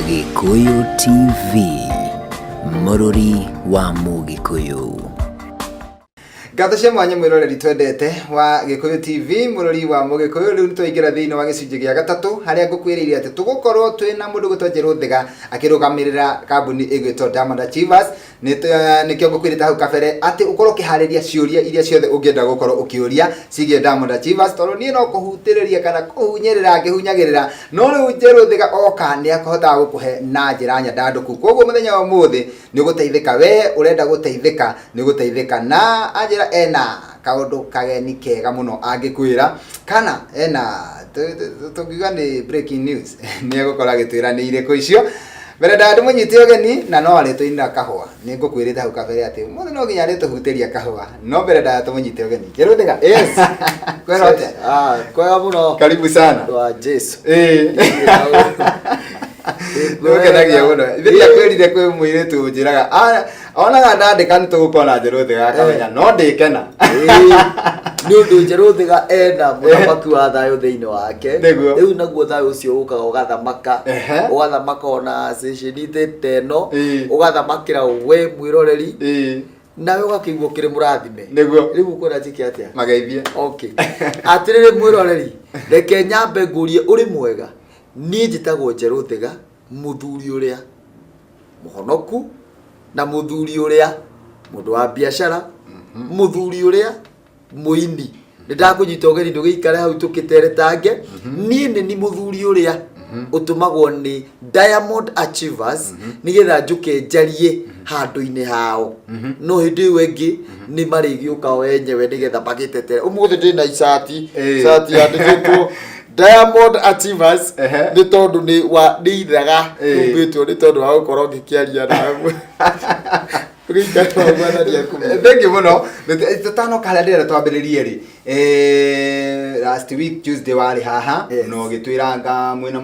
Gĩkũyũ TV, mũrũri wa Mũgĩkũyũ. Ngatho cia mwanya mwĩroreri twendete wa Gĩkũyũ TV, mũrũri wa Mũgĩkũyũ. Rĩu nĩtwaingĩra thĩinĩ wa gĩcunjĩ gĩa gatatũ, harĩa ngũkwĩrĩire atĩ tũgũkorwo twĩna mũndũ gwĩtwo Njerũ Thĩga akĩrũgamĩrĩra kambuni ĩgwĩtwo Diamond Achievers. Nĩkĩo ngũkwĩrĩte hau kabere atĩ ũkorwo ũkĩharĩria ciũria iria ciothe ũngĩenda gũkorwo ũkĩũria ciĩgiĩ Diamond Achievers, tondũ niĩ no kũhutĩrĩria kana kũhunyĩrĩra ngĩhunyagĩrĩra, no rĩu Njerũ Thĩga oka nĩ akũhotaga gũkũhe na njĩra nyandandũku. Koguo mũthenya wa ũmũthĩ nĩ ũgũteithĩka, we ũrenda gũteithĩka nĩ ũgũteithĩka, na anjĩra ena kaũndũ kageni kega mũno angĩkwĩra, kana ena tũngiuga nĩ breaking news, nĩ egũkorwo agĩtwĩra nĩ irĩkũ icio. Mbere ndaya ndĩmũnyite ũgeni na no arĩtũinĩra kahũa, nĩ ngũkwĩrĩte hau kabere atĩ ũmũthĩ no nginya arĩtũhutĩria kahũa, no mbere ndaya tũmũnyite ũgeni. Njerũ Thĩga. Yes. Kwĩra atĩa? Ah, kwega mũno. Karibu sana. Wa Jesu. Nĩũkenagia mũno. Ithe ndiakwĩrire kwĩ mũirĩtu ũnjĩraga, "Ah, onaga ndandĩka nĩ tũgũkorwo na Njerũ Thĩga," akamenya no ndĩkena. Nĩ ũndũ Njerũ Thĩga ena mũthamaki wa thayũ thĩinĩ wake. Nĩguo. Rĩu naguo thayũ ũcio ũkaga ũgathamaka. Ũgathamaka ona ceceni ta ĩno. Ũgathamakĩra we mwĩroreri. Nawe ũgakĩigua ũkĩrĩ mũrathime. Nĩguo. Rĩu ũkwenda njĩke atĩa? Mageithie. Okay. Atĩrĩrĩ mwĩroreri, reke nyambe ngũrie ũrĩ mwega. Niĩ njĩtagwo Njerũ Thĩga, mũthuri ũrĩa mũhonoku na mũthuri ũrĩa mũndũ wa biacara, mũthuri ũrĩa mũini. Nĩ ndakũnyita ũgeni ndũgĩikare hau tũkĩteretange. Niĩ nĩ ni mũthuri ũrĩa ũtũmagwo nĩ Diamond Achievers nĩgetha njũke njarie handũ-inĩ hao, no hĩndĩ ĩyo ĩngĩ nĩ marĩgĩũka o enyewe nĩgetha magĩtetere. Ũmũthĩ ndĩna icati, cati yandĩkĩtwo Diamond Achievers, nĩ tondũ nĩ wa nĩ ithaga humbĩtwo nĩ tondũ wa gũkorwo ngĩkĩaria nawe. Ũgĩikare hau Mwathani akũmenya. Thank you mũno. Tũtanoka harĩa ndĩrenda twambĩrĩrie rĩ, last week Tuesday warĩ haha na ũgĩtwĩranga mwĩna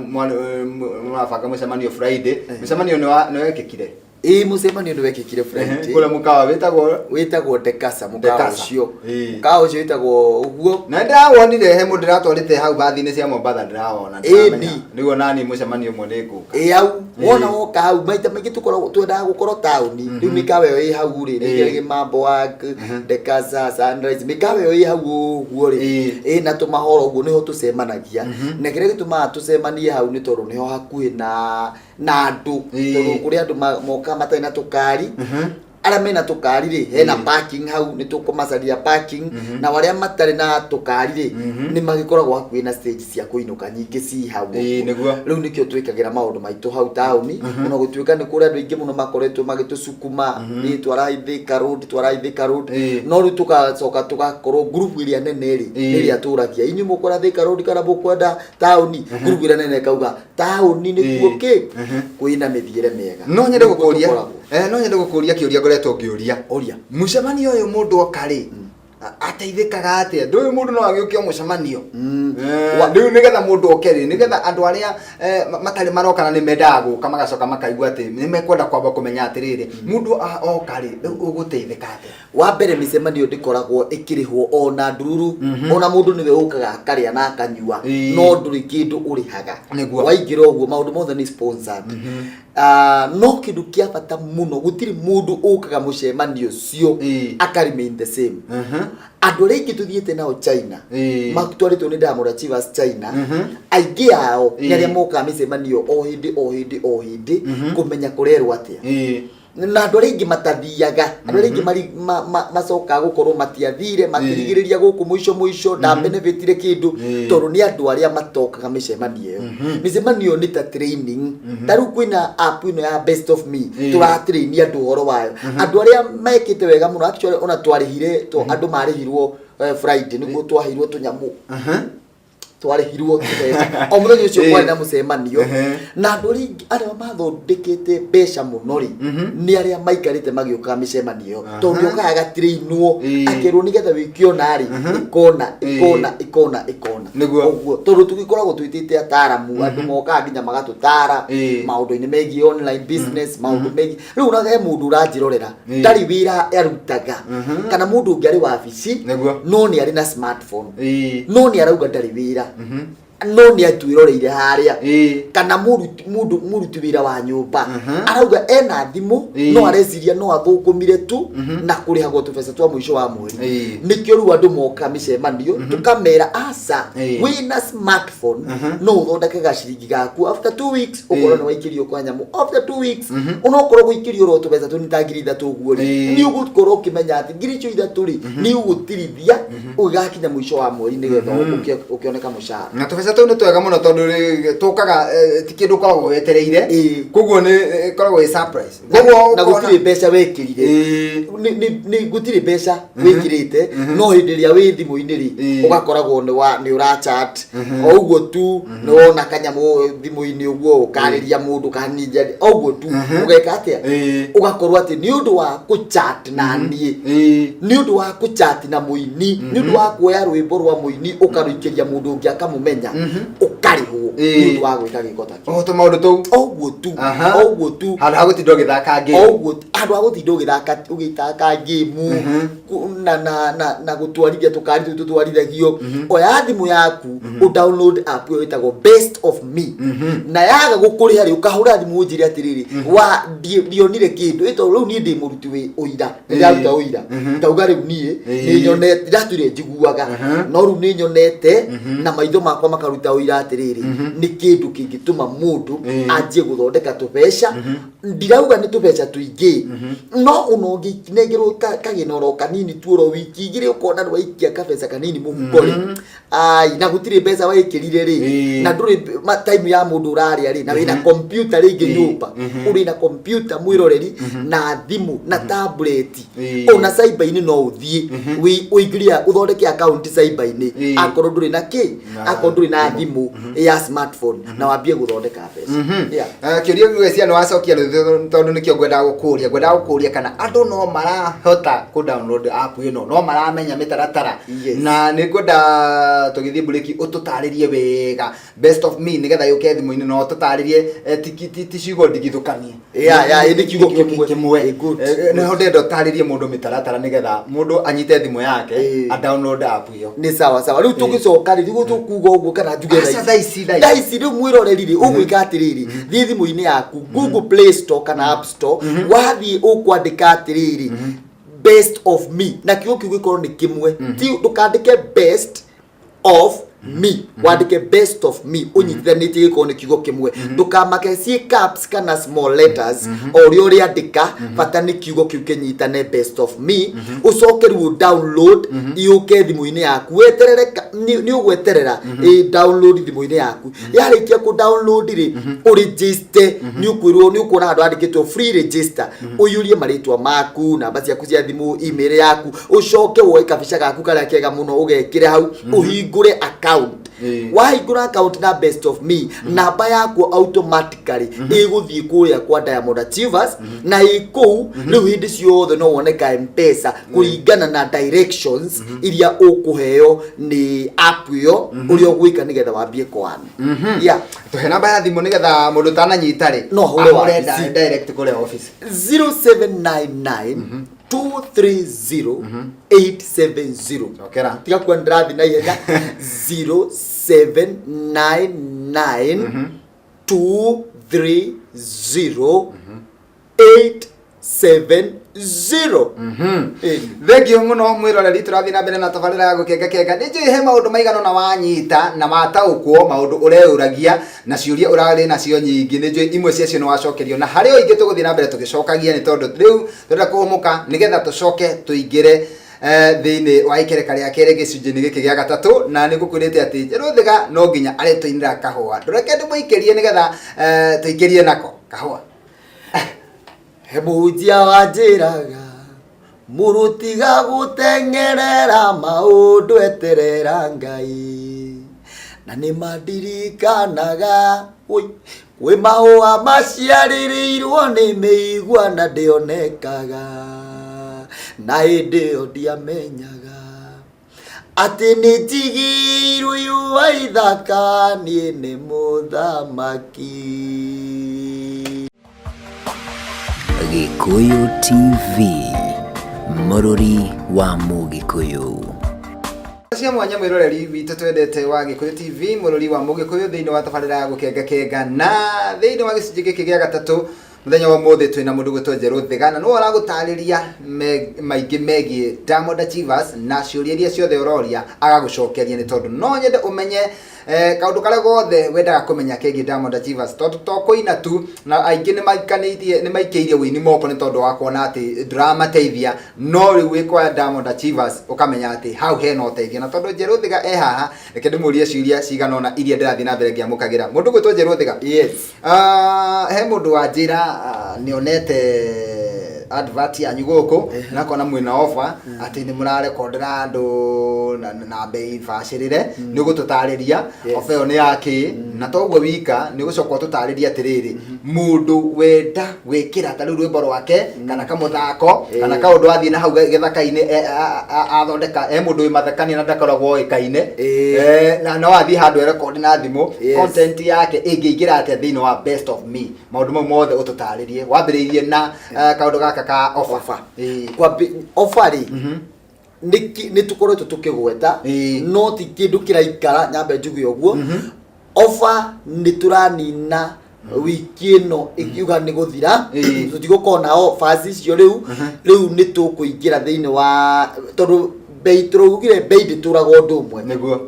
mũrabanga mũcemanio Friday. Mũcemanio nĩ wekĩkire? Ĩĩ, mũcemanio nĩ wekĩkire Friday. Kũrĩa mũkawa wĩtagwo? Wĩtagwo Dekasa mũkawa. Dekasa. Ũcio mũkawa ũcio wĩtagwo ũguo. Na ndĩrawonire he mũndũ ndĩratwarĩte hau bathi-inĩ cia Mombatha, ndĩrawona. Ĩni. Ndĩramenya. Rĩu onani mũcemanio ũmwe nĩ ngũka. Ĩ hau wona woka hau, maita maingĩ tũkoragwo twendaga gũkorwo taũni. Rĩu mĩkawa ĩyo ĩ hau rĩ, nĩ Mambo Work, Dekasa, Sunrise, mĩkawa ĩyo ĩ hau ũguo rĩ, ĩna tũmahoro ũguo, nĩho tũcemanagia. Na kĩrĩa gĩtũmaga tũcemanie hau nĩ tondũ nĩho hakuhĩ na andũ, tondũ kũrĩ andũ mokaga matarĩ na tũkari. Arĩa mena tũkari rĩ, hena parking hau, nĩ tũkũmacaria parking. Na arĩa matarĩ na tũkari rĩ, nĩ magĩkoragwo hakuhĩ na stage cia kũinũka nyingĩ ci hau ũguo. Rĩu nĩkĩo twĩkagĩra maũndũ maitũ hau taũni, ona gũtuĩka nĩ kũrĩ andũ aingĩ mũno makoretwo magĩtũcukuma nĩ twarai Thika Road, twarai Thika Road. No rĩu tũgacoka tũgakorwo group ĩrĩa nene rĩ, nĩ ĩrĩa tũragia, inyuĩ mũkwenda Thika Road kana mũkwenda taũni? Group ĩrĩa nene ĩkauga taũni nĩkuo kĩ kwĩna mĩthiĩre mĩega. No nyende Nĩkuo gũkũria tũkoragwo. No nyende gũkũria kĩũria ngoretwo ngĩũria. Ũria. Mũcemanio ũyũ mũndũ oka rĩ, ateithĩkaga atĩa? Ndũĩ mũndũ no agĩũke o mũcemanio. Rĩu nĩgetha mũndũ oke rĩ, nĩgetha andũ arĩa matarĩ maroka na nĩ mendaga gũka magacoka makaigua atĩ nĩ mekwenda kwamba kũmenya atĩrĩrĩ, mũndũ oka rĩ, rĩu ũgũteithĩka atĩa? Wa mbere, mĩcemanio ndĩkoragwo ĩkĩrĩhwo ona ndururu. Ona mũndũ nĩwe ũkaga akarĩa na akanyua, no ndũrĩ kĩndũ ũrĩhaga. Waingĩra ũguo, maũndũ mothe nĩ sponsored. Ah, no kĩndũ kĩa bata mũno, gũtirĩ mũndũ ũkaga mũcemanio ũcio aka remain the same. Andũ arĩa aingĩ tũthiĩte nao China, matwarĩtwo nĩ Diamond Achievers China, aingĩ ao nĩ arĩa mokaga mĩcemanio o hĩndĩ o hĩndĩ o hĩndĩ kũmenya kũrerwo atĩa. Na andũ arĩa aingĩ matathiaga, andũ arĩa aingĩ macokaga gũkorwo matiathire, makĩrigĩrĩria gũkũ mũico mũico ndabenefitire kĩndũ, tondũ nĩ andũ arĩa matokaga mĩcemanio ĩyo. Mĩcemanio nĩ ta training. Ta rĩu kwĩna app ĩno ya Best of Me, tũratrain andũ ũhoro wayo. Andũ arĩa mekĩte wega mũno, actually ona twarĩhire andũ marĩhirwo Friday, nĩguo twaheirwo tũnyamũ, twarĩhirwo tũbeca o mũthenya ũcio. Kwarĩ na mũcemanio na andũ arĩa aingĩ arĩa mathondekete mbeca mũno rĩ, nĩ arĩa maikarĩte magĩũkaga mĩcemanio ĩyo, tondũ nĩ okaga agatirĩinwo, akerwo nĩgetha wĩke ona rĩ, ĩkona, ĩkona, ĩkona, ĩkona. Ũguo tondũ tũgĩkoragwo twĩtĩte ataramu, andũ mokaga nginya magatũtara maũndũ-inĩ megiĩ online business, maũndũ megiĩ rĩu ona he mũndũ ũranjĩrorera ndarĩ wĩra arutaga, kana mũndũ ũngĩ arĩ wabici, no nĩ arĩ na smartphone, no nĩ arauga ndarĩ wĩra. No nĩ atwĩroreire harĩa. Kana mũruti mũndũ mũruti wĩra wa nyũmba arauga ena thimũ, no areciria no athũkũmire tu na kũrĩhagwo tũbeca twa mũico wa mweri. Nĩkĩo rĩu andũ moka mĩcemanio tũkamera aca, wĩna smartphone no ũthondeke gaciringi gaku after 2 weeks, ũkorwo nĩ waikĩrio kwa nyamũ after 2 weeks, onokorwo gũikĩrio ro tũbeca tũnini ta 3000 ũguo rĩ, nĩ ũgũkorwo ũkĩmenya atĩ 3,000 rĩ, nĩ ũgũtirithia ũgĩgakinya mũico wa mweri nĩgetha ũkĩoneka mũcara. Na tũbeca tũu nĩ twega mũno tondũ tũkaga ti kĩndũ ũkoragwo wetereire. Koguo nĩ ĩkoragwo ĩ surprise. Koguo na gũtirĩ mbeca wekĩrire. Gũtirĩ mbeca wĩkĩrĩte, no hĩndĩ ĩrĩa wĩ thimũ-inĩ rĩ, ũgakoragwo nĩ wa nĩ ũra chat o ũguo tu, nĩ wona kanyamũ thimũ-inĩ ũguo, ũkarĩria mũndũ kaninja o ũguo tu, ũgeka atĩa? Ũgakorwo atĩ nĩ ũndũ wa kũ chat na niĩ, nĩ ũndũ wa kũ chat na mũini, nĩ ũndũ wa kuoya rwĩmbo rwa mũini ũkarũikĩria mũndũ ũngĩ akamũmenya, ũkarĩhwo nĩ ũndũ wa gwĩka gĩko ta kĩu. O tũmaũndũ tũu. O ũguo tu. O ũguo tu. Handũ ha gũtinda ũgĩthaka game. O ũguo, handũ ha gũtinda ũgĩthaka ũgĩthaka game na na na na gũtwarithia tũkari tũu tũtwarithagio, oya thimũ yaku, ũ download app ĩyo ĩtagwo Best of Me, na yaga gũkũrĩha rĩ, ũkahũra thimũ ũnjĩre atĩrĩrĩ, wa ndionire kĩndũ ĩ, tondũ rĩu niĩ ndĩ mũruti wĩ ũira, nĩ ndaruta ũira ngauga rĩu niĩ nĩ nyonete, ndiratwire njiguaga, no rĩu nĩ nyonete na maitho makwa makaruta ũira atĩrĩrĩ, nĩ kĩndũ kĩngĩtũma mũndũ anjie gũthondeka tũbeca. Ndirauga nĩ tũbeca tũingĩ, no ona ũngĩnengerwo kagĩna oro kanini tu oro wiki 2, ũkona nĩ waikia kabeca kanini mũhuko rĩ, ai, na gũtirĩ mbeca wekĩrire rĩ, na ndũrĩ time ya mũndũ ũrarĩa rĩ, na wĩna computer rĩngĩ nyũmba, ũrĩ na computer mwĩroreri, na thimũ na tablet, ona cyber-inĩ no ũthiĩ ũingĩrie ũthondeke account cyber-inĩ, akorwo ndũrĩ na kĩ, akorwo ndũrĩ na thimũ ya smartphone, na wambie gũthondeka mbeca. Yeah. Kĩũria ngwĩciria nĩ wacokia rĩu, tondũ nĩkĩo ngwendaga gũkũria. Ngwendaga gũkũria kana andũ no marahota kũ download app ĩno, no maramenya mĩtaratara? Yes. Na nĩ ngwenda tũgĩthiĩ break ũtũtarĩrie wega Best of Me nĩgetha yũke thimũ-inĩ, no ũtũtarĩrie ti ciugo ndigithũkanie. Yeah, ĩ nĩ kiugo kĩmwe. Kĩmwe. Good. Nĩho ndĩrenda ũtarĩrie mũndũ mĩtaratara nĩgetha mũndũ anyite thimũ yake, a download app ĩyo. Nĩ sawa sawa. Rĩu tũgĩcoka rĩ, nĩguo tũkuga ũguo kana njuge? Aca, thaa ici, thaa ici. Thaa ici rĩu mwĩroreri rĩ, ũgwĩka atĩrĩrĩ, thiĩ thimũ-inĩ yaku Google Play Store kana App Store. Wathiĩ ũkwandĩka atĩrĩrĩ, Best of Me, na kiugo kĩu gĩkorwo nĩ kĩmwe. Ti ndũkandĩke best of me, wandĩke Best of Me ũnyitithanĩtie, gĩkorwo nĩ kiugo kĩmwe. Ndũkamake ciĩ caps kana small letters, o ũrĩa ũrĩandĩka, bata nĩ kiugo kĩu kĩnyitane, Best of Me. Ũcoke rĩu ũ download yũke thimũ-inĩ yaku, weterere nĩ ũgweterera ĩ download thimũ-inĩ yaku. Yarĩkia kũ download rĩ, ũregister. Nĩ ũkwĩrwo, nĩ ũkuona handũ handĩkĩtwo "free register", ũiyũrie marĩtwa maku, namba ciaku cia thimũ, email yaku, ũcoke woe kabica gaku karĩa kega mũno ũgekĩre hau, ũhingũre account. Wahingũra account na Best of Me, namba yaku automatically ĩgũthiĩ kũrĩa kwa Diamond Achievers, na ĩ kũu rĩu hĩndĩ ciothe no wone ka Mpesa kũringana na directions iria ũkũheo nĩ app ĩyo, ũrĩa ũgwĩka nĩgetha wambie kwana. Yeah. Tũhe namba ya thimũ nĩgetha mũndũ ũtananyita rĩ, No ahũre wabici. Direct kũrĩa office. 0799 230 870. Cokera. Tiga kuwa ndĩrathiĩ na ihenya. 0799 230 870. Ĩni. Thengio mũno mwĩroreri, tũrathiĩ na mbere na tabarĩra ya gũkenga kenga. Nĩ njũĩ he maũndũ maigana ũna wanyita na wataũkwo, maũndũ ũreyũragia na ciũria ũrarĩ nacio nyingĩ. Nĩ njũĩ imwe ciacio nĩ wacokerio, na harĩ o ingĩ tũgũthiĩ na mbere tũgĩcokagia, nĩ tondũ rĩu tũrenda kũhũmũka nĩgetha tũcoke tũingĩre thĩinĩ wa ikereka rĩa kerĩ gĩcunjĩ-inĩ gĩkĩ gĩa gatatũ. Na nĩ ngũkwĩrĩte atĩ Njerũ Thĩga no nginya arĩtũinĩra kahũa. Ndũreke ndĩmũikĩrie nĩgetha tũingĩrie nako kahũa. He mũhunjia wanjĩraga, mũrũtiga gũteng'erera maũndũ, eterera Ngai. Na nĩ mandirikanaga, oi, kwĩ mahũa maciarĩrĩirwo nĩ mĩigua na ndĩonekaga, na hĩndĩ ĩyo ndiamenyaga atĩ nĩ njigĩirwo iũa ithaka, niĩ nĩ mũthamaki. Gĩkũyũ TV, mũrũri wa Mũgĩkũyũ. Cia mwanya mwĩroreri witũ twendete wa Gĩkũyũ TV, mũrori wa Mũgĩkũyũ thĩinĩ wa tabarĩra ya gũkengakenga, na thĩinĩ wa gĩcunjĩ gĩkĩ gĩa gatatũ mũthenya wa ũmũthĩ twĩna mũndũ gwĩtwo Njerũ Thĩga, na nĩwe ũragũtarĩria maingĩ megiĩ Diamond Achievers na ciũria iria ciothe ũroria agagũcokeria, nĩ tondũ no nyende ũmenye kaũndũ karĩa gothe wendaga kũmenya kegiĩ Diamond Achievers, tondũ to kũina tu, na aingĩ nĩ maikĩirie wĩini moko nĩ tondũ wa kuona atĩ ndũramateithia, no rĩu wĩ kwa Diamond Achievers ũkamenya atĩ hau hena ũteithio. Na tondũ Njerũ Thĩga e haha, reke ndĩmũrie ciũria cigana ũna iria ndĩrathiĩ na mbere ngĩamũkagĩra. Mũndũ gwĩtwo Njerũ Thĩga. Yes. He mũndũ wanjĩra nĩonete advert yanyu gũkũ na akona mwĩna offer atĩ nĩ mũrarekondera andũ na bei bacĩrĩre. Nĩ ũgũtũtarĩria offer ĩyo nĩ ya kĩ, na toguo wika nĩ ũgũcoka ũtũtarĩrie atĩrĩrĩ, mũndũ wenda gwĩkĩra ta rĩu rwĩmbo rwake kana kamũthako kana kaũndũ athiĩ na hau gĩthaka-inĩ athondeka, e mũndũ wĩ mathekania na ndakoragwo oĩkaine, na no athiĩ handũ erekondi na thimũ, content yake ĩngĩingĩra atĩa thĩinĩ wa Best of Me? Maũndũ mau mothe ũtũtarĩrie, wambĩrĩirie na kaũndũ gaka ka offer. Offer. Offer rĩ, nĩ tũkoretwo tũkĩgweta, no ti kĩndũ kĩraikara, nyambe njuge ũguo. Offer nĩ tũranina wiki ĩno ĩkiuga nĩ gũthira, tũtigũkorwo na offers icio rĩu. Rĩu nĩ tũkũingĩra thĩinĩ wa, tondũ bei tũraugire bei ndĩtũraga ũndũ ũmwe.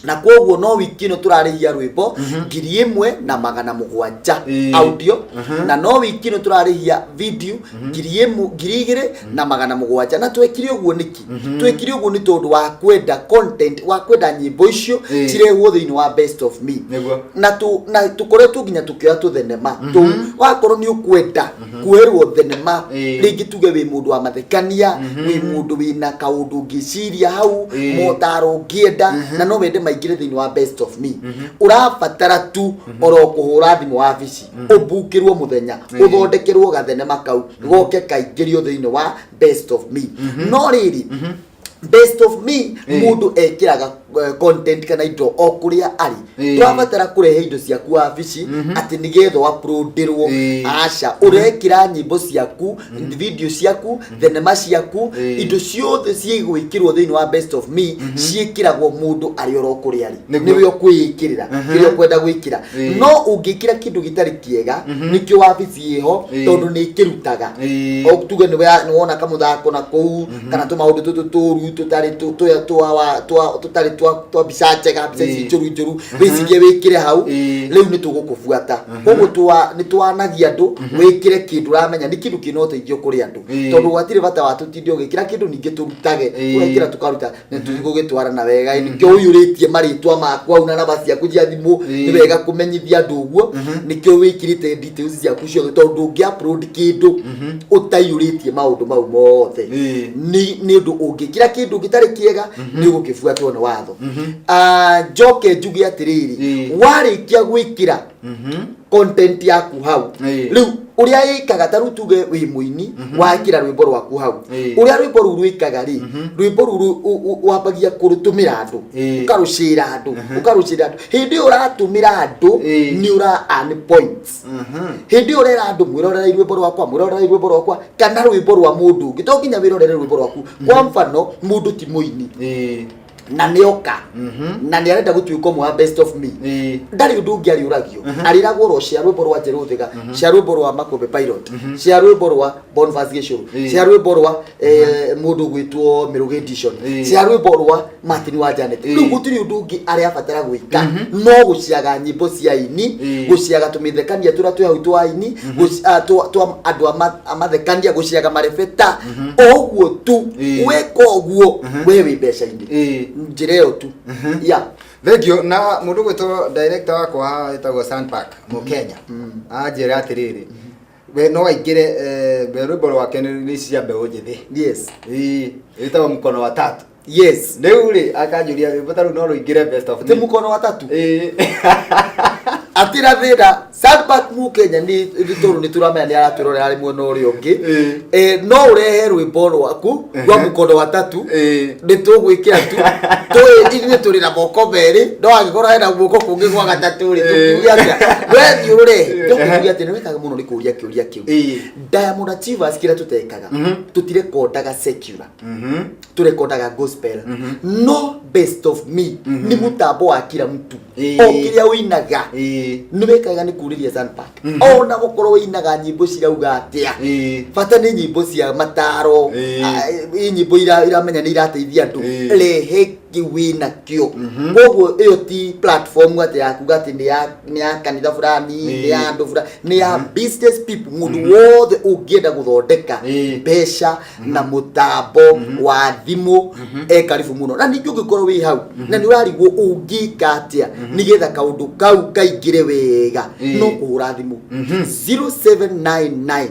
Na koguo no wiki ĩno tũrarĩhia rwĩmbo 1700 audio, na no wiki ĩno tũrarĩhia video 1000, 2700. Na twekire ũguo nĩkĩ? Twekire ũguo nĩ tondũ wa kwenda content, wa kwenda nyĩmbo icio cirehwo thĩinĩ wa Best of Me. Na tu na tukoretwo nginya tukioya tũthenema tũu. Wakorwo nĩ ũkwenda kuoerwo thenema, rĩngĩ tuge wĩ mũndũ wa mathekania, wĩ mũndũ wĩna kaũndũ ũngĩciria hau, motaro ũngĩenda na no wende maingĩre thĩinĩ wa Best of Me, ũrabatara tu oro kũhũra thimũ wabici, ũbukĩrwo mũthenya, ũthondekerwo gathenema kau goke kaingĩrio thĩinĩ wa Best of Me. No rĩrĩ, Best of Me, mũndũ ekĩraga content kana indo o kũrĩa arĩ. Tũrabatara kũrehe indo ciaku wabici atĩ nĩgetha uploadĩrwo? Aca, ũrekĩra nyĩmbo ciaku, video ciaku, thenema ciaku, indo ciothe ciĩgwĩkĩrwo thĩinĩ wa Best of Me ciĩkĩragwo mũndũ arĩ oro kũrĩa arĩ. Nĩwe ũkwĩĩkĩrĩra kĩrĩa ũkwenda gwĩkĩra. No ũngĩkĩra kĩndũ gĩtarĩ kĩega, nĩkĩo wabici ĩho, tondũ nĩ ĩkĩrutaga. O tuge nĩ wona kamũthako na kũu kana tũmaũndũ tũtũ tũru tũtarĩ tũtarĩ twa mbica njega, mbica ici njũru njũru, wĩcirie wĩkĩre hau, rĩu nĩ tũgũkũbuata. Koguo nĩ twanagia andũ wĩkĩre kĩndũ ũramenya nĩ kĩndũ kĩna ũteithio kũrĩ andũ, tondũ hatirĩ bata wa tũtinde ũgĩkĩra kĩndũ ningĩ tũrutage. Ũgekĩra tũkaruta na tũtigũgĩtwara na wega. Nĩkĩo ũiyũrĩtie marĩtwa maku hau na namba ciaku cia thimũ. Nĩ wega kũmenyithia andũ ũguo, nĩkĩo wĩkĩrĩte details ciaku ciothe, tondũ ndũngĩ upload kĩndũ ũtaiyũrĩtie maũndũ mau mothe. Nĩ ũndũ ũngĩkĩra kĩndũ gĩtarĩ kĩega, nĩ ũgũkĩbuatwo nĩ watho. Njoke njuge atĩrĩrĩ, warĩkia gwĩkĩra content yaku hau, rĩu ũrĩa ĩkaga, ta rĩu tuge wĩ mũini, wakĩra rwĩmbo rwaku hau, ũrĩa rwĩmbo rũu rwĩkaga rĩ, rwĩmbo rũu wambagia kũrũtũmĩra andũ, ũkarũcĩra andũ, ũkarũcĩra andũ. Hĩndĩ ĩyo ũratũmĩra andũ, nĩ ũra earn points. Hĩndĩ ĩyo ũrera andũ, mwĩrorerei rwĩmbo rwakwa, mwĩrorerei rwĩmbo rwakwa, kana rwĩmbo rwa mũndũ ũngĩ. To nginya wĩrorere rwĩmbo rwaku. Kwa mfano, mũndũ ti mũini na nĩoka na nĩ arenda gũtuĩka ũmwe wa Best of Me, ndarĩ ũndũ ũngĩ arĩũragio, arĩragwo oro cia rwĩmbo rwa Njerũ Thĩga, cia rwĩmbo rwa Makũmbĩ Pilot, cia rwĩmbo rwa Boniface Gĩcũrũ, cia rwĩmbo rwa mũndũ ũgwĩtwo Mĩrũgĩ Edition, cia rwĩmbo rwa Martin wa Janet. Rĩu gũtirĩ ũndũ ũngĩ arĩabatara gwĩka no gũciaga nyĩmbo cia aini, gũciaga tũmĩthekania tũrĩa twĩ hau twa aini, twa andũ a mathekania, gũciaga marebeta, o ũguo tu. Weka ũguo, we wĩ mbeca-inĩ. Njĩra ĩyo tu ya. Thank you. Na mũndũ gwĩtwo director wakwa haha wĩtagwo Sandpark Mũkenya anjĩra atĩrĩrĩ, we no aingĩre, we rwĩmbo rwake nĩ cia mbeũ njĩthĩ. Ĩtagwo Mkono wa Tatu. Rĩu rĩ, akanjũria rwĩmbo ta rũu no rũingĩre Best of Ti Me? Mkono wa Tatu. Atira thĩna Sandpark Mũkenya nĩ tondũ nĩ tũramenya nĩ aratwĩrorera arĩ mwena ũrĩa ũngĩ. No ũrehe rwĩmbo rwaku rwa mũkono wa tatu, nĩ tũgwĩkĩra tu tũĩ ithuĩ tũrĩ na moko merĩ, no angĩkorwo hena guoko kũngĩ gwa gatatũ rĩ, tũkiuge atĩa? We thiĩ ũrũrehe. No kĩuge atĩ nĩ wĩkaga mũno nĩ kũria kĩũria kĩu. Diamond Achievers, kĩrĩa tũtekaga, tũtirekondaga secular, tũrekondaga gospel. No Best of Me nĩ mũtambo wa kila mtu. O kĩrĩa ũinaga, nĩ wĩkaga nĩ kurĩria Zanpark, ona gũkorwo ũinaga nyĩmbo cirauga atĩa, bata nĩ nyĩmbo cia mataro, ĩ nyĩmbo iramenya nĩ irateithia andũ, rehe wĩna kĩo. Koguo ĩyo ti platform atĩ ya kuga atĩ nĩ ya kanitha fulani, nĩ ya andũ fulani, nĩ ya business people, mũndũ wothe ũngĩenda gũthondeka mbeca na mũtambo wa thimũ e karibu mũno. Na ningĩ ũngĩkorwo wĩ hau na nĩ ũrarigwo ũngĩka atĩa nĩgetha kaũndũ kau kaingĩre wega, no kũhũra thimũ 0799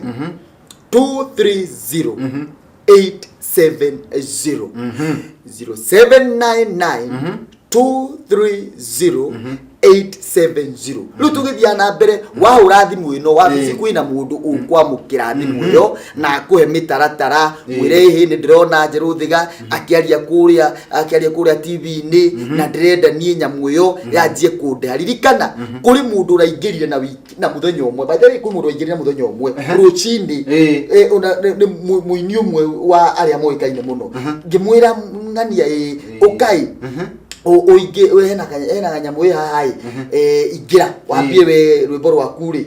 230 870, 0799 230 870. Rĩu tũgĩthiĩ na mbere, wahũra thimũ ĩno wabici, kwĩna mũndũ ũkwamũkĩra thimũ ĩyo na akũhe mĩtaratara, mwĩre, "Ĩhĩ, nĩ ndĩrona Njerũ Thiga akĩaria kũrĩa TV-inĩ na ndĩrenda niĩ nyamũ ĩyo yanjie kũndeha." Ririkana kũrĩ mũndũ ũraingĩrire na wiki na mũthenya ũmwe. By the way, kwĩ mũndũ ũraingĩrire na mũthenya ũmwe rũcinĩ. Nĩ mũini ũmwe wa arĩa moĩkaine mũno, ngĩmwĩra, "Ng'ania, ĩ ũkai ũingĩ hena kanyamũ ĩ haha ĩ, ingĩra wambie we rwĩmbo rwaku rĩ,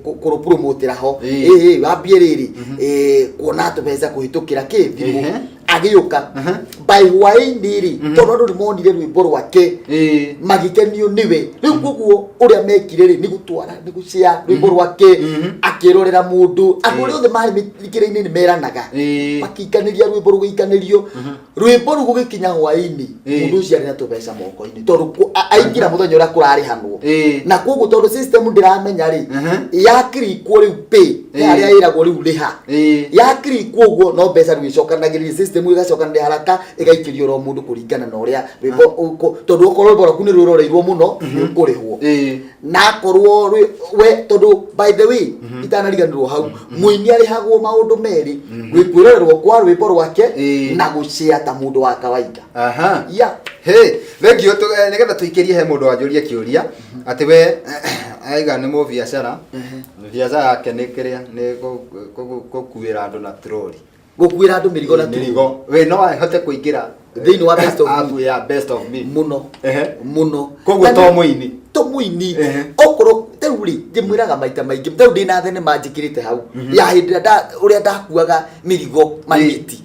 kũrũpromotĩra ho, ĩ wambie rĩrĩ, kuona tũbeca kũhĩtũkĩra kĩ thimũ." Agĩũka by hwaĩ-inĩ rĩ, tondũ andũ nĩ monire rwĩmbo rwake, magĩkenio nĩwe. Rĩu koguo ũrĩa mekire rĩ, nĩ gũtwara, nĩ gũcĩa rwĩmbo rwake, akĩrorera mũndũ, andũ arĩa othe marĩ mĩthikĩrĩre-inĩ nĩ meranaga, makĩikanĩria rwĩmbo, rũgĩikanĩrio rwĩmbo rũu, gũgĩkinya hwaĩ-inĩ, mũndũ ũcio arĩ na tũbeca moko-inĩ, tondũ aingĩra mũthenya ũrĩa kũrarĩhanwo. Na koguo tondũ system ndĩramenya rĩ, yakirikwo rĩu pay harĩa ĩragwo rĩu rĩha, yakirikwo ũguo no mbeca rĩu icokanagĩrĩria, system ĩgacokanĩrĩria haraka, ĩgaikĩrio oro mũndũ kũringana na ũrĩa rwĩmbo tondũ okorwo rwĩmbo rwaku nĩ rwĩroreirwo mũno, nĩ ũkũrĩhwo. Na akorwo we, tondũ by the way, itanariganĩrwo hau, mũini arĩhagwo maũndũ merĩ: kwĩrorerwo kwa rwĩmbo rwake na gũcĩa ta mũndũ wa kawaida. Ya. Hey, thank you. Nĩgetha tũikĩrie, he mũndũ wanjũria kĩũria atĩ we aiga nĩ mũbiacara, biacara yake nĩ kĩrĩa nĩ gũkuĩra andũ na troli. Gũkuĩra andũ mĩrigo na mĩrigo. We no ahote kũingĩra thĩinĩ wa Best of app ya Best of Me? Mũno. Mũno. Koguo Na to mũini. To mũini. Okorwo rĩu rĩ, ndĩmwĩraga maita maingĩ, rĩu ndĩna thenema njĩkĩrĩte hau ya hĩndĩ ĩrĩa ũrĩa ndakuaga mĩrigo marigiti,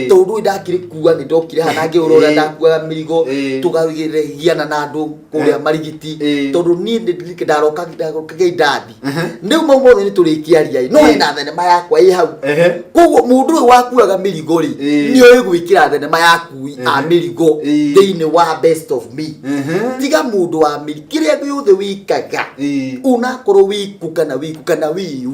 tondũ ũyũ ndakĩrĩ kua nĩ ndokire haha na ngĩũra ũrĩa ndakuaga mĩrigo, tũkagiana na andũ kũrĩa marigiti, tondũ niĩ ndarokaga indathi rĩu mau mothe nĩ tũrĩkĩaria, no hena thenema yakwa ĩ hau. Koguo mũndũ ũyũ wakuaga mĩrigo rĩ, nĩ oĩ gwĩkĩra thenema ya akui a mĩrigo thĩinĩ wa Best of Me. Tiga mũndũ wa mĩrigo, kĩrĩa gĩothe wĩkaga, unakorwo wĩku kana wĩku kana wĩu,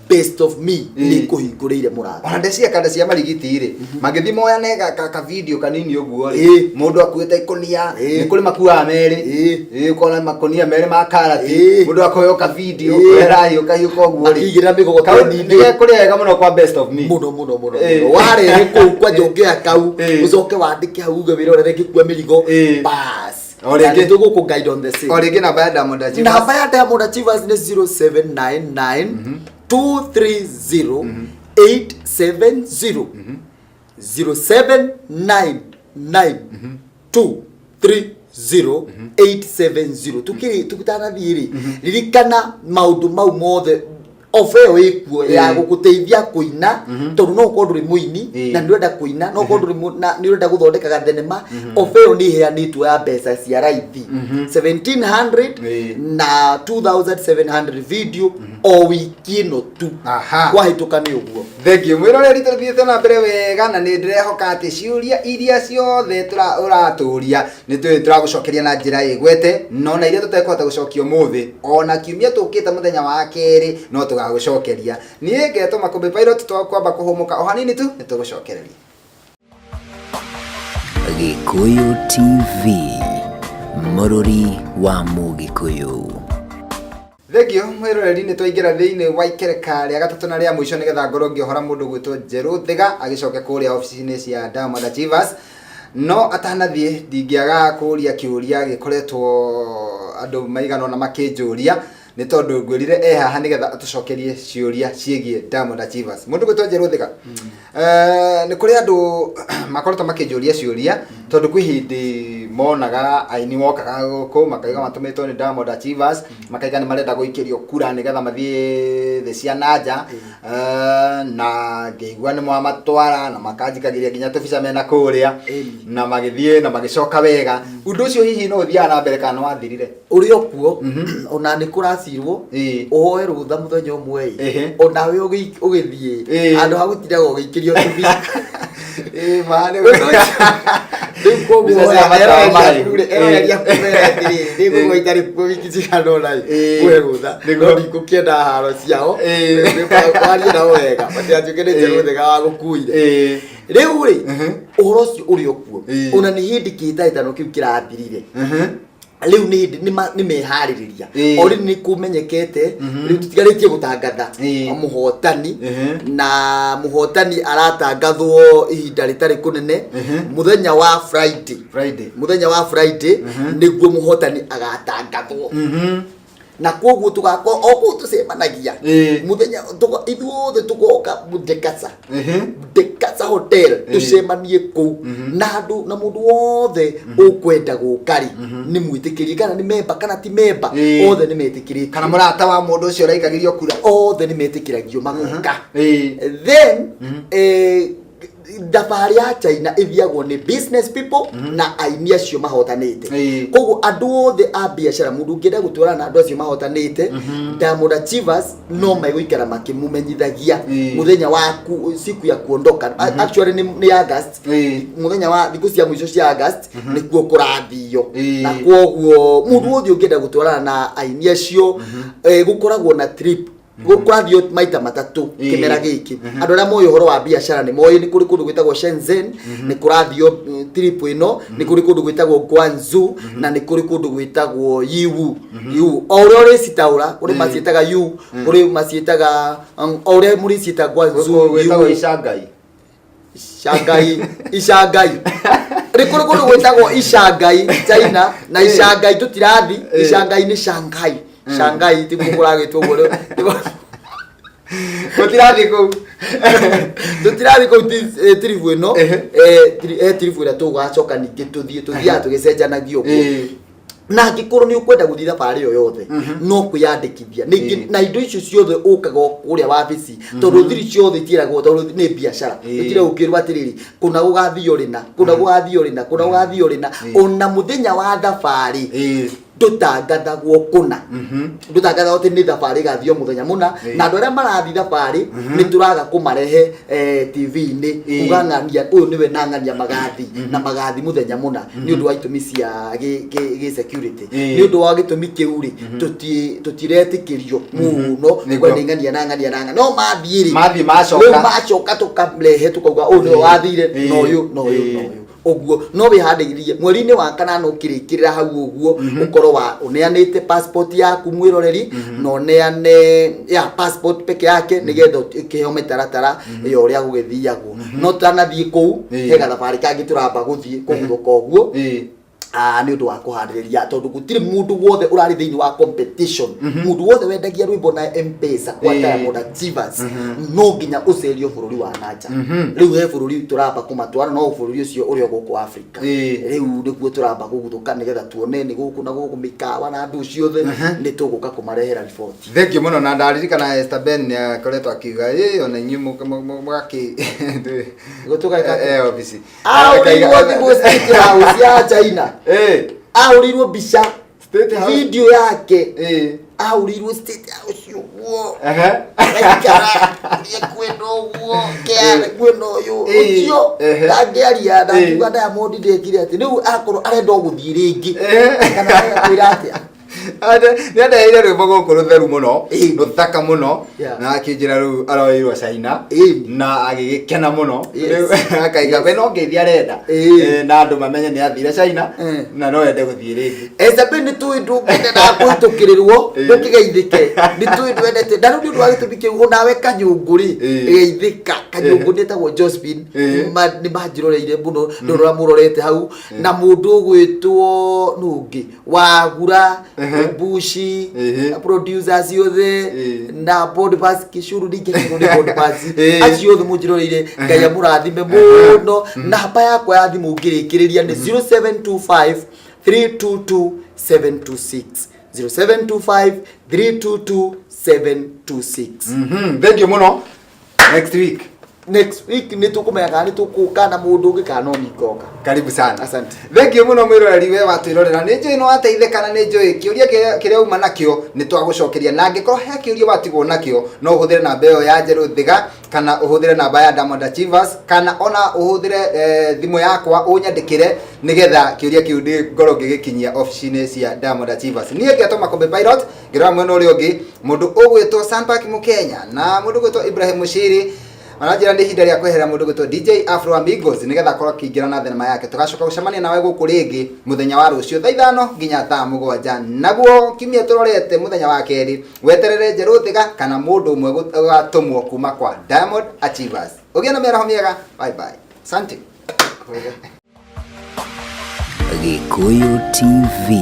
Best of Me nĩ kũhingũrĩire mũrango. Ona ndeciria kanda cia marigiti rĩ, mangĩthiĩ moyane ka video kanini ũguo rĩ, mũndũ akuĩte ikũnia, nĩ kũrĩ makuaga merĩ, ũkona makũnia merĩ ma karati, mũndũ akoywo ka video ũrĩa hiũka ũguo rĩ, Akĩigĩrĩra mĩgogoteni-inĩ. Nĩ kũrĩ wega mũno kwa Best of Me. Mũno mũno mũno. Mũno warehe kũu kwanja ũngĩoya kau, ũcoke wandĩke hau uge wĩra ũrĩa ngĩkua mĩrigo, bas. O rĩngĩ. Na nĩtũgũkũ guide on the same. O rĩngĩ, namba ya Diamond Achievers. Namba ya Diamond Achievers nĩ 0799 230 870, 0799 230 870. Tukiri tukitanathiĩ rĩ, ririkana maũndũ mau mothe, ofa ĩyo ĩkuo ya gũgũteithia kũina, tondũ no ũkorwo ndũrĩ mũini na nĩ ũrenda kũina, no ũkorwo ndũrĩ na nĩ ũrenda gũthondekaga thenema, ofa ĩyo nĩ ĩheanĩtwo ya mbeca cia raithi 1700 na 2700 video o wiki ĩno tu. Kwahĩtũka nĩ ũguo. Thank you, mwĩroreri. Tũthiĩte na mbere wega na nĩ ndĩrehoka atĩ ciũria iria ciothe ũratũria nĩ tũragũcokeria na njĩra ĩgwete, no na iria tũtekũhota gũcokia ũmũthĩ, ona kiumia tũkĩte mũthenya wa kerĩ no tũgagũcokeria. Niĩ ngetwo Makũmbĩ Pilot, twakwamba kũhũmũka o hanini tu, nĩ tũgũcokereria. Gĩkũyũ TV, mũrũri wa Mũgĩkũyũ. Thengio mwĩroreri, nĩ twaingĩra thĩinĩ wa ikereka rĩa gatatũ na rĩa mũico nĩgetha ngorwo ngĩohora mũndũ gwĩtwo Njerũ Thiga agĩcoke kũrĩa obici-inĩ cia Diamond Achievers. No atanathiĩ ndingĩaga kũria kĩũria gĩkoretwo andũ maigana ũna makĩnjũria, nĩ tondũ ngwĩrire e haha nĩgetha atũcokerie ciũria ciĩgiĩ Diamond Achievers. Mũndũ gwĩtwo Njerũ Thiga, nĩ kũrĩ andũ makoretwo makĩnjũria ciũria, tondũ kwĩ hĩndĩ monaga aini mokaga gũkũ makaiga matũmĩtwo nĩ Diamond Achievers, makaiga nĩ marenda gũikĩrio kura nĩgetha mathiĩ thĩ cia nanja. Na ngĩigua nĩ mwamatwara na makanjikagĩria nginya tũbica mena kũrĩa na magĩthiĩ na magĩcoka wega. Ũndũ ũcio hihi no ũthiaga na mbere kana nĩ wathirire? Ũrĩ o kuo, ona nĩ kũracirwo ũhoe rũtha mũthenya ũmwe ĩ, onawe ũgĩthiĩ handũ ha gũtindaga ũgĩikĩrio tũbica. Ĩĩ, ma Ũndũ ũcio, rĩu koguo Mbica cia matawa maraihu. Eroreri aku mere atĩrĩrĩ, nĩ ngũgwa itarĩ kuo wiki cigana ũna ĩ, kũhe rũtha. No ndikũkĩenda haro ciao. Warie nao wega matigatuĩke nĩ Njerũ Thega wagũkuire. Rĩu rĩ, ũhoro ũcio ũrĩ o kuo. Ona nĩ hĩndĩ kĩhĩtahĩtano kĩu kĩrathirire, rĩu nĩ hĩndĩ nĩ meharĩrĩria. Already nĩ kũmenyekete, rĩu tũtigarĩtie gũtangatha mũhotani, na mũhotani aratangathwo ihinda rĩtarĩ kũnene, mũthenya wa Friday. Friday. Mũthenya wa Friday nĩguo mũhotani agatangathwo, na koguo tũgakorwo o kũu tũcemanagia mũthenya ithuothe tũgoka Ndekasa, Ndekasa Hotel, tũcemanie kũu na andũ na mũndũ wothe ũkwenda gũka rĩ, nĩ mwĩtĩkĩrie, kana nĩ memba kana ti memba, othe nĩ metĩkĩrĩtio. Kana mũrata wa mũndũ ũcio ũraikagĩrio kura. Othe nĩ metĩkĩragio magoka. Then thabarĩ ya China ĩthiagwo nĩ business people na aini acio mahotanĩte. Koguo andũ othe a biacara, mũndũ ũngĩenda gũtwarana na andũ acio mahotanĩte, Diamond Achievers no megũikara makĩmũmenyithagia mũthenya wa siku ya kuondoka. Actually nĩ August, mũthenya wa thikũ cia mũico cia August nĩkuo kũrathio. Na koguo mũndũ wothe ũngĩenda gũtwarana na aini acio, gũkoragwo na trip, kũrathio maita matatũ kĩmera gĩkĩ. Andũ arĩa moĩ ũhoro wa biacara nĩ moĩ nĩ kũrĩ kũndũ gwĩtagwo Shenzhen nĩ kũrathio trip ĩno, nĩ kũrĩ kũndũ gwĩtagwo Guangzhou, na nĩ kũrĩ kũndũ gwĩtagwo Yiwu. Yiwu, o ũrĩa ũrĩcitaũra, kũrĩ maciĩtaga Yu, kũrĩ maciĩtaga o ũrĩa mũrĩciĩta, Guangzhou, Gwĩtagwo Yiwu. Ishangai. Shanghai, Ishangai, nĩ kũrĩ kũndũ gwĩtagwo Ishangai China, na Ishangai tũtirathi. Ishangai nĩ Shanghai, Shanghai tiguo kũragĩtwo ũguo Gũtirathiĩ kũu. Tũtirathi kũu tiribu ĩno. Tiribu ĩrĩa tũgacoka ningĩ tũthiĩ, tũthiaga tũgĩcenjanagia ũguo. Na angĩkorwo nĩ ũkwenda gũthiĩ thabarĩ ĩyo yothe, no kwĩyandĩkithia. Ningĩ na indo icio ciothe ũkaga o kũrĩa wabici, tondũ thiri ciothe itiĩragwo, tondũ nĩ biacara. Gũtirĩ ũkĩrwo atĩrĩrĩ, kũna gũgathio rĩna, kũna gũgathio rĩna, kũna gũgathio rĩna. Ona mũthenya wa thabarĩ ndũtangathagwo kũna, ndũtangathagwo atĩ nĩ thabarĩ ĩgathio mũthenya mũna. Na andũ arĩa marathiĩ thabarĩ nĩ tũraga kũmarehe TV-inĩ kuga ng'ania ũyũ nĩwe na ng'ania magathi na magathi mũthenya mũna, nĩ ũndũ wa itũmi cia gĩ security. Nĩ ũndũ wa gĩtũmi kĩu rĩ, tũtiretĩkĩrio mũno kuga nĩ ng'ania na ng'ania na ng'ania. No mathiĩ rĩ, Mathiĩ macoka. Rĩu macoka tũkamrehe, tũkauga ũyũ nĩwe wathire na ũyũ na ũyũ na ũyũ ũguo. No wĩhandĩrĩrie mweri-inĩ wa kanana ũkĩrĩkĩrĩra hau ũguo, ũkorwo wa ũneanĩte passport yaku, mwĩroreri, na ũneane ya passport peke yake nĩgetha ũkĩheo mĩtaratara ya ũrĩa gũgĩthiagwo. No tũtanathiĩ kũu, he gathabarĩ kangĩ tũramba gũthiĩ kũguthũka ũguo. Nĩ ũndũ wa kũharĩrĩria, tondũ gũtirĩ mũndũ wothe ũrarĩ thĩinĩ wa competition, mũndũ wothe wendagia rwĩmbo na M-Pesa kwa Diamond Achievers no nginya ũcerio bũrũri wa nanja. Rĩu he bũrũri tũramba kũmatwara, no bũrũri ũcio ũrĩ o gũkũ Afrika. Rĩu nĩkuo tũramba kũguthũka nĩgetha tuone nĩ gũkũ na gũkũ mĩkawa na andũ ciothe, nĩ tũgũka kũmarehera riboti. Thengio mũno, na ndaririkana Esther Ben nĩ akoretwo akiuga ĩ ona inyuĩ mũgakĩ Nĩguo tũgeka atĩa? Obici. Ahũrĩirwo thimũ State House ya China. Ahũrĩirwo mbica, State House. video yake. Ahũrĩirwo State House ũguo, aikara ũrĩa kwenda ũguo kĩara kwenda ũyũ ũcio ndangĩaria, ndangiuga Diamond ndekire atĩ rĩu akorwo arenda o gũthiĩ rĩngĩ kana arenda kwĩra atĩa. Nĩ andeheire rwĩmbo gũkũ rũtheru mũno, rũthaka mũno, na akĩnjĩra rĩu aroeirwo China na agĩgĩkena mũno. Rĩu akaiga we no ngeithi arenda. Na andũ mamenye nĩ athire China na no ende gũthiĩ rĩngĩ. Esther nĩ tũĩ ndũngĩenda kũhĩtũkĩrĩrwo, ndũkĩgeithĩke, nĩ tũĩ ndwendete, na rĩu nĩ ũndũ wa gĩtũmi kĩu onawe kanyũngũ rĩ, geithĩka. Kanyũngũ nĩ etagwo Josephine. Nĩ manjĩroreire mũno, nĩ ũrĩa mũrorete hau, na mũndũ ũgwĩtwo nũngĩ Wagura, Bushi, producers othe, na Bodbas Kishuru, ningĩ nĩ Bodbas, acio othe mũnjĩroreire, Ngai amũrathime mũno. Namba yakwa ya thimũ ngĩrĩkĩrĩria nĩ 0725 322 726, 0725 322 726. Thank you mũno. Next week. Next week nĩ tũkũmenya kana nĩ tũkũka na mũndũ ũngĩ kana no niĩ ngoka. Karibu sana. Asante. Thank you mũno mwĩroreri we watwĩrorera. Nĩ njũĩ nĩ wateithĩka na nĩ njũĩ kĩũria kĩrĩa uma nakĩo nĩ twagũcokeria, na angĩkorwo he kĩũria watigwo nakĩo, no ũhũthĩre namba ĩyo ya Njerũ Thiga, kana ũhũthĩre namba ya Diamond Achievers, kana ona ũhũthĩre thimũ yakwa ũnyandĩkĩre, nĩgetha kĩũria kĩu ndĩ ngorwo ngĩgĩkinyia obici-inĩ cia Diamond Achievers. Niĩ ngetwo Makũmbĩ Pilot, ngĩrora mwena ũrĩa ũngĩ mũndũ ũgwĩtwo Sanpak Mũkenya na mũndũ ũgwĩtwo Ibrahim Mushiri maranjĩra nĩ ihinda rĩa kweherera mũndũ ũgwĩtwo DJ Afro Amigos, nĩgetha akorwo akĩingĩra na thenema yake. Tũgacoka gũcemania nawe gũkũ rĩngĩ mũthenya wa rũciũ thaa 5 nginya thaa 7, naguo kiumia tũrorete mũthenya wa kerĩ, weterere Njerũ Thiga kana mũndũ ũmwe ũgatũmwo kuma kwa Diamond Achievers. Ũgĩe na mĩaraho mĩega. Bye bye, asante. Gĩkũyũ TV,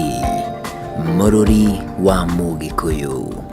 mũrũri wa Mũgĩkũyũ.